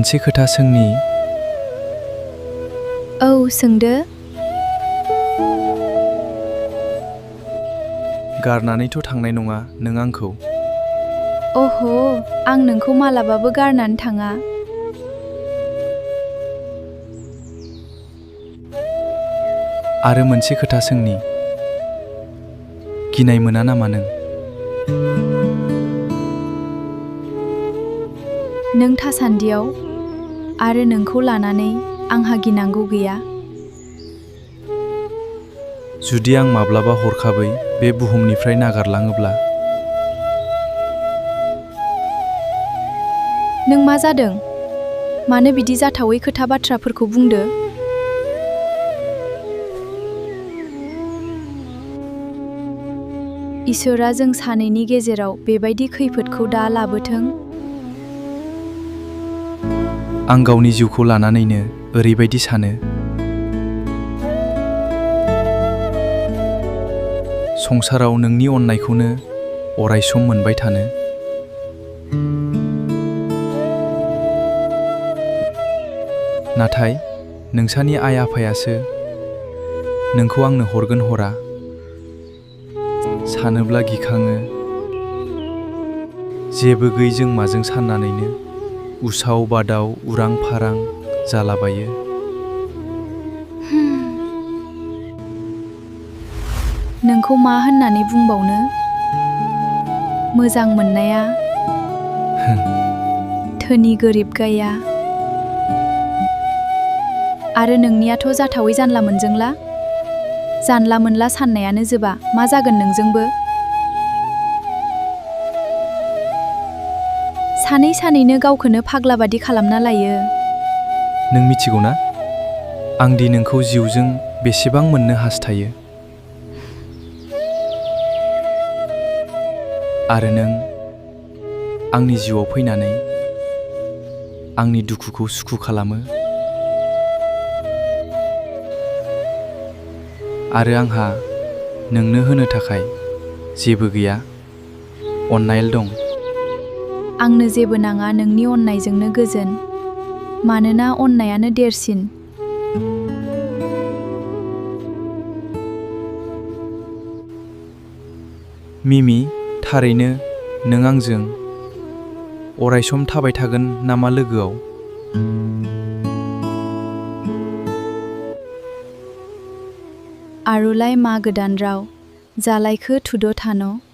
मोनसे खोथा सोंनि। औ सोंदो। गारनानैथ' थांनाय नङा नों आंखौ? अह' आं नोंखौ मालाबाबो गारनानै थाङा। आरो मोनसे खोथा सोंनि। गिनाय मोना नामा नों? नों थासान्दियाव आरो नोंखौ लानानै आंहा गिनांगौ गैया। जुदि आं माब्लाबा हरखाबै बे बुहुमनिफ्राय नागारलाङोब्ला? नों मा जादों? मानो बिदि जाथावै खोथा बाथ्राफोरखौ बुंदो? इसोरा जों सानैनि गेजेराव बेबायदि खैफोदखौ दा लाबोथों। आं गावनि जिउखौ लानानैनो ओरैबायदि सानो। संसाराव नोंनि अननायखौनो अरायसम मोनबाय थानो। नाथाय नोंसानि आइ आफायासो नोंखौ आंनो हरगोन हरा सानोब्ला गिखाङो। जेबो गैजों माजों साननानैनो उसाव बादाव उरां फारां जालाबायो। नोंखौ मा होननानै बुंबावनो? मोजां मोननाया धोनि गोरिब गाया। आरो नोंनियाथ' जाथावै जानला मोनजोंला? जानला मोनला साननायानो जोबा मा जागोन नोंजोंबो? सानैनो गावखौनो फाग्ला बादि खालामना लायो। नों मिथिगौ ना? आं दि नोंखौ जिउजों बेसेबां मोननो हास्थायो। आरो नों आंनि जिउआव फैनानै आंनि दुखुखौ सुखु खालामो। आरो आंहा नोंनो होनो थाखाय जेबो गैया, अननायल' दं। आंनो जेबो नाङा नोंनि अननायजोंनो गोजोन, मानोना अननायानो देरसिन। मिमि, थारैनो नों आंजों अरायसम थाबाय थागोन नामा लोगोआव? आरुलाय मा गोदान राव, जालायखो थुद' थान'।